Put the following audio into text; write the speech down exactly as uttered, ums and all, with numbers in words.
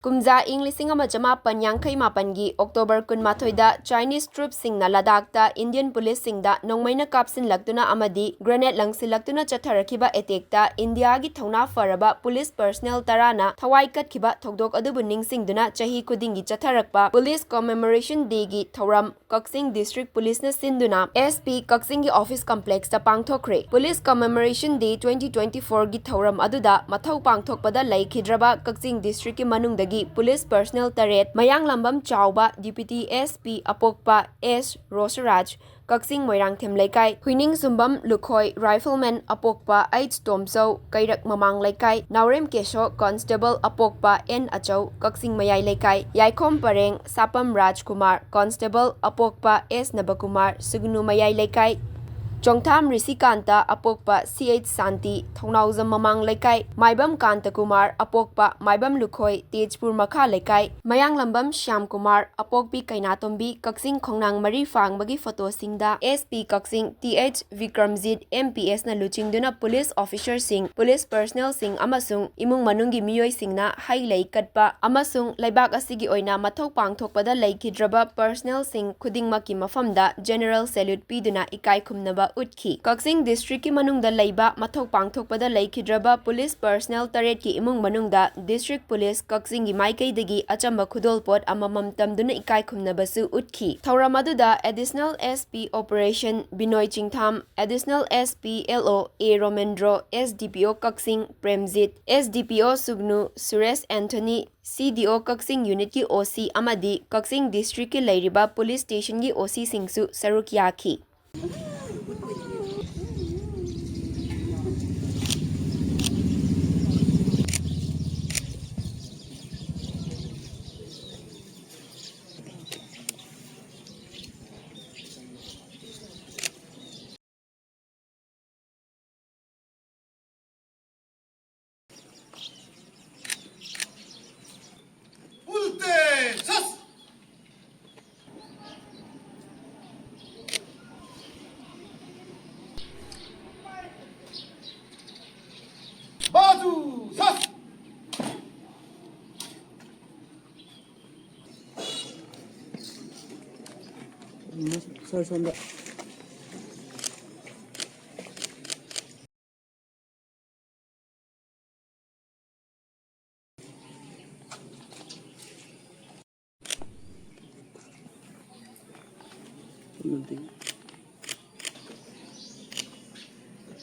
ꯀꯨꯝꯖꯥ ꯏꯪ ꯂꯤꯁꯤꯡ ꯑꯃ ꯆꯃꯥꯄꯟ ꯌꯥꯡꯈꯩ ꯃꯥꯄꯟꯒꯤ October ꯀꯨꯟꯃꯥꯊꯣꯏꯗ Chinese troops ꯁꯤꯡꯅ ꯂꯗꯥꯈꯇ Indian police ꯁꯤꯡꯗ ꯅꯣꯡꯃꯩꯅ ꯀꯥꯞꯁꯤꯜꯂꯛꯇꯨꯅ ꯑꯃꯗꯤ grenade ꯂꯪꯁꯤꯜꯂꯛꯇꯨꯅ ꯆꯠꯊꯔꯛꯈꯤꯕ attack ꯇ ꯏꯟꯗꯤꯌꯥꯒꯤ ꯊꯧꯅꯥ ꯐꯔꯕ police personnel ꯇꯔꯥꯅ ꯊꯋꯥꯏ ꯀꯠꯈꯤꯕ ꯊꯧꯗꯣꯛ ꯑꯗꯨꯕꯨ ꯅꯤꯡꯁꯤꯡꯗꯨꯅ ꯆꯍꯤ ꯈꯨꯗꯤꯡꯒꯤ ꯆꯠꯊꯔꯛꯄ Police Commemoration Day ꯒꯤ ꯊꯧꯔꯝ ꯀꯛꯆꯤꯡ District Police ꯅ ꯁꯤꯟꯗꯨꯅ S P ꯀꯛꯆꯤꯡꯒꯤ office complex ꯇ ꯄꯥꯡꯊꯣꯛꯈ꯭ꯔꯦ꯫ Police Commemoration Day twenty twenty-four ꯒꯤ ꯊꯧꯔꯝ ꯑꯗꯨꯗ ꯃꯊꯧ ꯄꯥꯡꯊꯣꯛꯄꯗ ꯂꯩꯈꯤꯗ꯭ꯔꯕ ꯀꯛꯆꯤꯡ district ꯀꯤ ꯃꯅꯨꯡꯗꯒꯤ police personnel ꯇꯔꯦꯠ, ꯃꯌꯥꯡꯂꯝꯕꯝ ꯆꯥꯎꯕ, Deputy S P ꯑꯄꯣꯛꯄ S ꯔꯣꯁꯔꯥꯖ, ꯀꯛꯆꯤꯡ ꯃꯣꯏꯔꯥꯡꯊꯦꯝ ꯂꯩꯀꯥꯏ, ꯍꯨꯏꯅꯤꯡꯁꯨꯝꯕꯝ ꯂꯨꯈꯣꯏ, Rifleman ꯑꯄꯣꯛꯄ H ꯇꯣꯝꯆꯧ, ꯀꯩꯔꯛ ꯃꯃꯥꯡ ꯂꯩꯀꯥꯏ, ꯅꯥꯎꯔꯦꯝ ꯀꯦꯁꯣ, Constable ꯑꯄꯣꯛꯄ N ꯑꯆꯧ, ꯀꯛꯆꯤꯡ ꯃꯌꯥꯏ ꯂꯩꯀꯥꯏ, ꯌꯥꯏꯈꯣꯝ ꯄꯔꯦꯡ, ꯁꯥꯄꯝ ꯔꯥꯖꯀꯨꯃꯥꯔ, Constable ꯑꯄꯣꯛꯄ S ꯅꯕꯀꯨꯃꯥꯔ, ꯁꯨꯒꯅꯨ ꯃꯌꯥꯏ ꯂꯩꯀꯥꯏ, ꯆꯣꯡꯊꯥꯝ ꯔꯤꯁꯤꯀꯥꯟꯇ ꯑꯄꯣꯛꯄ C H ꯁꯥꯟꯇꯤ, ꯊꯧꯅꯥꯎꯖꯝ ꯃꯃꯥꯡ ꯂꯩꯀꯥꯏ, ꯃꯥꯏꯕꯝ ꯀꯥꯟꯇꯀꯨꯃꯥꯔ ꯑꯄꯣꯛꯄ ꯃꯥꯏꯕꯝ ꯂꯨꯈꯣꯏ, ꯇꯦꯖꯄꯨꯔ ꯃꯈꯥ ꯂꯩꯀꯥꯏ, ꯃꯌꯥꯡꯂꯝꯕꯝ ꯁ꯭ꯌꯥꯝꯀꯨꯃꯥꯔ ꯑꯄꯣꯛꯄꯤ ꯀꯩꯅꯥꯇꯣꯝꯕꯤ, ꯀꯛꯆꯤꯡ ꯈꯣꯡꯅꯥꯡ ꯃꯔꯤ ꯐꯥꯡꯕꯒꯤ photo ꯁꯤꯡꯗ S P ꯀꯛꯆꯤꯡ T H Bikramjit M P S ꯅ ꯂꯨꯆꯤꯡꯗꯨꯅ police officer ꯁꯤꯡ, police personnel ꯁꯤꯡ ꯑꯃꯁꯨꯡ ꯏꯃꯨꯡ ꯃꯅꯨꯡꯒꯤ ꯃꯤꯑꯣꯏꯁꯤꯡꯅ ꯍꯩ ꯂꯩ ꯀꯠꯄ ꯑꯃꯁꯨꯡ ꯂꯩꯕꯥꯛ ꯑꯁꯤꯒꯤ ꯑꯣꯏꯅ ꯃꯊꯧ ꯄꯥꯡꯊꯣꯛꯄꯗ ꯂꯩꯈꯤꯗ꯭ꯔꯕ personnel ꯁꯤꯡ ꯈꯨꯗꯤꯡꯃꯛꯀꯤ ꯃꯐꯝꯗ general salute ꯄꯤꯗꯨꯅ ꯏꯀꯥꯏ ꯈꯨꯝꯅꯕ ꯎꯠꯈꯤ꯫ ꯀꯛꯆꯤꯡ district ꯀꯤ ꯃꯅꯨꯡꯗ ꯂꯩꯕ ꯃꯊꯧ ꯄꯥꯡꯊꯣꯛꯄꯗ ꯂꯩꯈꯤꯗ꯭ꯔꯕ police personnel ꯇꯔꯦꯠꯀꯤ ꯏꯃꯨꯡ ꯃꯅꯨꯡꯗ District Police ꯀꯛꯆꯤꯡꯒꯤ ꯃꯥꯏꯀꯩꯗꯒꯤ ꯑꯆꯝꯕ ꯈꯨꯗꯣꯜꯄꯣꯠ ꯑꯃꯃꯝ ꯇꯝꯗꯨꯅ ꯏꯀꯥꯏ ꯈꯨꯝꯅꯕꯁꯨ ꯎꯠꯈꯤ꯫ ꯊꯧꯔꯝ ꯑꯗꯨꯗ Additional S P Operation Binoy Chingtham, Additional S P L O A Romendro, S D P O Kakching Premjit, S D P O Sugnu Suresh Anthony, C D O Kakching unit ꯀꯤ O C ꯑꯃꯗꯤ ꯀꯛꯆꯤꯡ district ꯀꯤ ꯂꯩꯔꯤꯕ police station ꯒꯤ O C ꯁꯤꯡꯁꯨ ꯁꯔꯨꯛ ꯌꯥꯈꯤ꯫ ꯁꯣꯝꯗ꯫ ꯑꯃꯗꯤ